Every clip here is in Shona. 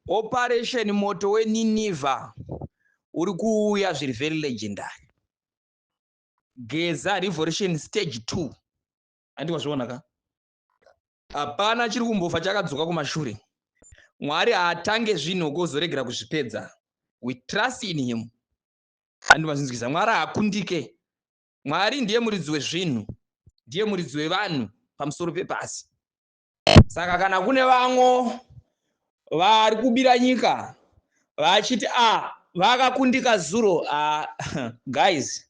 Operation Moto weNinivha uri kuuya zviri very legendary. Geza Revolution Stage 2. Handi wazviona ka? Hapana chiri kumbofa chakadzoka kumashure. Mwari haatange zvinhu kuzoregera kuzvipedza. We trust in him. Handi mazvinzwisa. Mwari haakundike. Mwari ndiye muridzi wezvinhu. Ndiye muridzi wevanhu pamusoro pepasi. Saka kana kune vamwe vari kubira nyika vachiti a vakakundika zuro, ah, guys,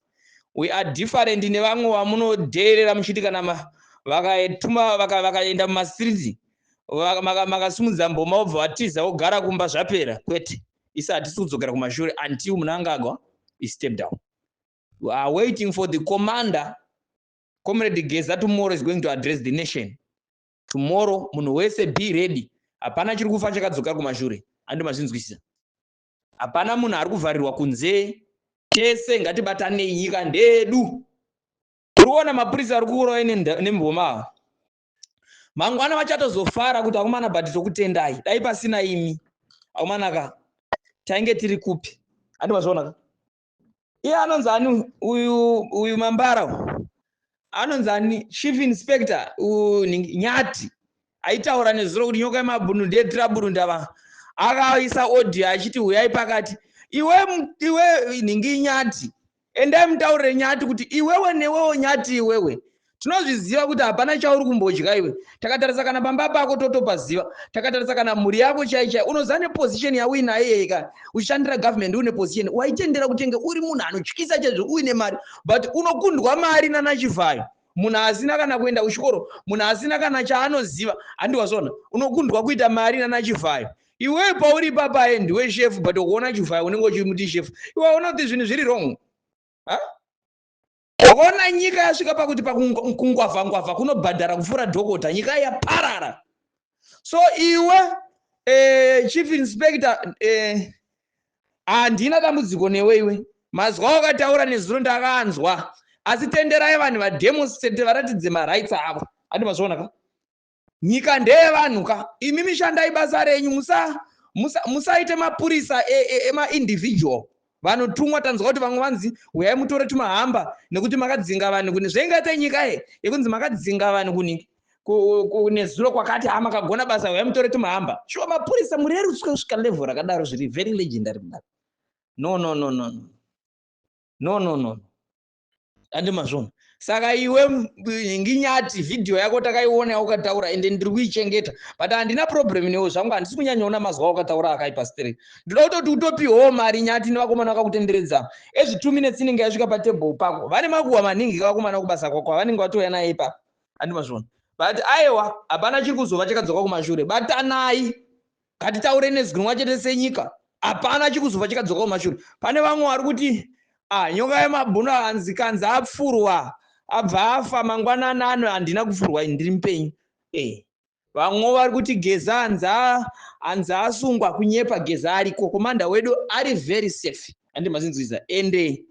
we are different nevamwe vamunodheerera muchiti kana vakaituma vakaenda mumastreets, makasimudza mboma, vobva vatiza, vogara kumba, zvapera. Kwete, isi hatisi kudzokera kumashure until Mnangagwa is step down. We are waiting for the commander, Comrade Geza. Tomorrow is going to address the nation tomorrow. Munhu wese be ready. Hapana chiri kufa chakadzoka kumashure. Handi mazvinzwisisa? Hapana munhu ari kuvharirwa kunze. Tese ngatibatanei, nyika ndedu. Uri kuona mapurisa ari kuurawa nemboma ava, mangwana vachatozofara kuti, "Akomana, but tokutendai, dai pasina imi, akomanaka, tainge tiri kupi?" Handi mazviona ka? Iye anonzi ani uyu mambara anonzi ani, chief inspector Nyati, aitaura nezuro kuti Nyoka yemabhunu ndiye trouble. Ndava akaisa audio achiti, "Uyai pakati." Iwe, iwe nhingi Nyati, endai mutaurire Nyati kuti iwewe newewo Nyati, iwewe tinozviziva kuti hapana chauri kumbodya iwe. Takatarisa kana pamba pako totopaziva, takatarisa kana mhuri yako chai chai, unoziva neposition yauinayo iyeyika, uchishandira government, une position waitendera kutenge uri munhu anotyisa chaizvo, uine mari, but unokundwa mari nanaChivhayo, munhu asina kana kuenda kuchikoro, munhu asina kana chaanoziva. Handiwazvona? Unokundwa kuita mari nanaChivhayo. Iwewe pauri ipapaye ndiwe shefu, but ukuona Chivhayo unenge uchimuti shefu. Iwe waona kuti zvinhu zviri wrong. Wakaona nyika yasvika pakuti pakungwavha ngwavha kunobhadhara kupfuura dhokota. Nyika yaparara. So iwe chief inspector, handina dambudziko newe iwe. Mazwa wakataura nezuro ndakanzwa, asi tenderai vanhu vademonstrate, varatidze marights avo. Handi mazviona ka? Nyika ndeyevanhu ka. Imi mishandai basa renyu, musaite musa mapurisa emaindividual vanotumwa. Tanzwa kuti vamwe vanzi, "Uyai mutore tumahamba nekuti makadzinga vanhu kune." Zvaingaita nyika ye yekunzi makadzinga vanhu kuni nezuro kwakati, ha, makagona basa, uyai mutore tumahamba. Shuwa, mapurisa murerutswe kusvika level rakadaro? Zviri very legendary kudaro? No, no, no, no, no, no, no. Handi mazvona? Saka iwe nginyati, vhidhiyo yako takaiona yaukataura, ende ndiri kuichengeta, but handina problem newe zvangu. Handisi kunyanyaona mazwa wakataura akaipa sterek. Ndoda kutoti utopiwawo mari, Nyati, nevakomana vakakutenderedza. Every 2 minutes inenge yasvika patable pako. Vane makuhwa maningi kavakomana kubasa kwako, vanenge vatouya naye ipapo. Handi mazvona? But aiwa, hapana chiri kuzova chakadzoka kumashure. Batanai, ngatitaure nezwi rimwe chete senyika. Hapana chiri kuzova chakadzoka kumashure. Pane vamwe vari kuti, ah, Nyoka yemabhunu hanzi kanzi apfurwa abva afa mangwanani ano. Handina kupfurwa, ndiri mupenyu. Vamwe vari kuti Geza hanzi asungwa. Kunyepa, Geza ariko, commander wedu ari very safe. Handi mazinzwisa? Ende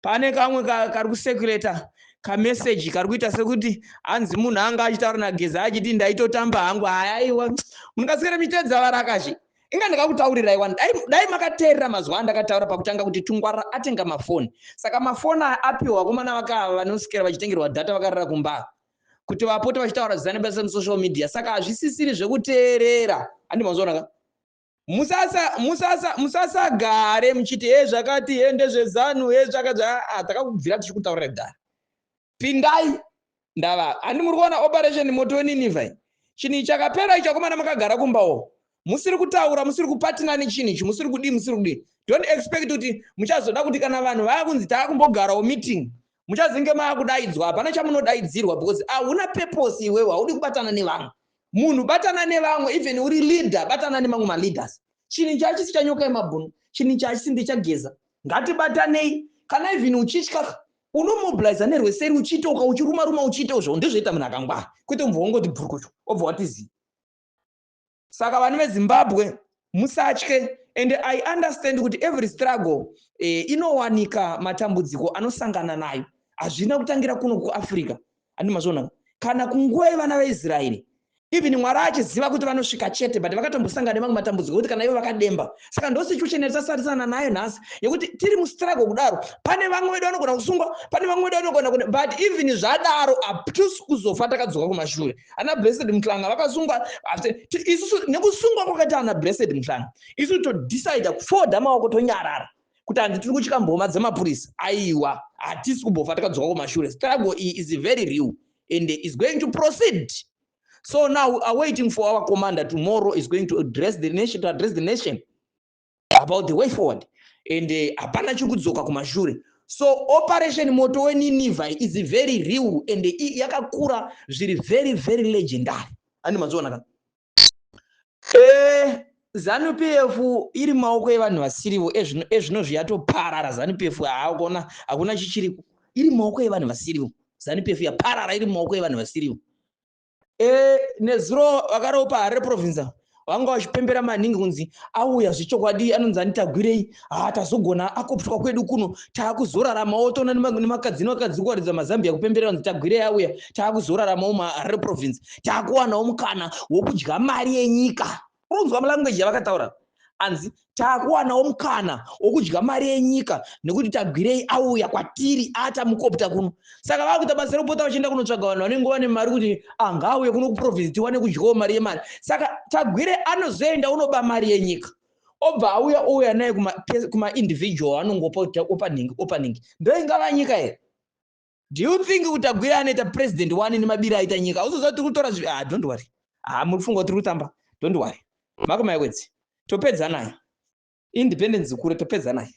pane kamwe kari kucirculata kameseji kari kuita sekuti hanzi munhu anga achitaura naGeza achiti, "Ndaitotamba hangu." Hayaiwa, mungasikira mitedza varakashi. Inga ndakakutaurirai wani, dai makateerera mazuva andakataura pakutanga kuti Tungwara atenga mafoni. Saka mafoni aya apiwa vakomana vakava vanosikira vachitengerwa data vakarara kumba kuti vapote vachitaura zvisina nebasa musocial media. Saka hazvisisiri zvekuteerera. Handi mazoona ka? Musasagare muchiti, "He, zvakati, he, ndezveZANU, he, zvakati." Takakubvira tichikutaurira kudhara. Pindai ndava. Handi muri kuona Operation Moto weNinivha? Chinhu chakapera icho. Akomana, makagara kumbawo, musiri kutaura, musiri kupatina nechinhu ichi, musiri kudii, musiri kudii. Don't expect kuti muchazoda kuti kana vanhu vaya kunzi taakumbogarawo meeting, muchazenge maakudaidzwa. Hapana chamunodaidzirwa because hauna purpose iwewe. Haudi kubatana nevamwe. Munhu batana nevamwe, even uri leader, batana nemamwe maleaders. Chinhu chachisi chaNyoka yemabhunu, chinhu chachisi ndechageza. Ngatibatanei. Kana even uchitya, unomobiliza nerweseri, uchiitoka, uchiruma ruma, uchiita zvo ndezvoita munhu akangwara, kwete ubva wongoti bhurukuchu, obva watiziva. Saka vanhu veZimbabwe, musatye. And I understand kuti every struggle inowanika matambudziko anosangana nayo. Hazvina kutangira kuno kuAfrica. Handi mazviona? Kana kunguva yevana veIsraeri. Even Mwari achiziva kuti vanosvika chete, but vakatombosangana nemamwe matambudziko ekuti kana ivo vakademba. Saka ndo situation yatasarisana nayo nhasi, yekuti tiri mustruggle kudaro, pane vamwe vedu vanogona kusungwa, pane vamwe vedu vanogona kune, but even zvadaro hatisi kuzofa takadzoka kumashure. Ana Blessed Mhlanga vakasungwa. Isusu nekusungwa kwakaita ana Blessed Mhlanga, isusu todecida kufolda maoko, tonyarara kuti hanzi tiri kutya mboma dzemapurisa. Aiwa, hatisi kumbofa takadzoka kumashure. Struggle iyi is very real and is going to proceed. So now we are waiting for our commander. Tomorrow is going to address the nation, to address the nation about the way forward, and hapana chiri kudzoka kumashure. So Operation Moto weNinivha is very real and yakakura zviri very very legendary. Andi maziona ka? ZANU PF iri maoko evanhu vasirivo. Ezvinozvi yatoparara ZANU PF. Haakona, hakuna chichiriko. Iri maoko evanhu vasirivo. ZANU PF yaparara, iri maoko evanhu vasirivo. Nezuro vakaropa Harare Province vanga vachipembera maningi kunzi auya zvechokwadi. Anonzi anitagwirei. Ha, tazogona akoptwa kwedu kuno, taakuzoraramawo. Toona nemakadzi nevakadzi kuwaridza maZambia kupemberera kunzi Tagwirei auya, taakuzoraramawo muHarare Province, taakuwanawo mukana wokudya mari yenyika. Urunzwa mulanguage yavakataura, anzi taakuwanawo mukana wokudya mari yenyika nekuti Tagwirei auya kwatiri, atamukopta kuno. Saka vakuita basa rekupota vachienda kunotsvaga vanhu vanenge vane mari kuti angauye kuno kuprovince tiwane kudyawo mari yemari. Saka Tagwirei anozoenda unoba mari yenyika, obva auya, ouya naye kumaindividual, anongopa opa nhingi, opa nhingi. Ndoingava nyika here? Do you think kuti Tagwirei anoita president wani nemabiri aita nyika? Auzoziva tiri kutora. Ah, don't worry. Ah, muri kufunga kuti tiri kutamba. Don't worry, mark my words, topedza naye. Independence kure, topedza naye.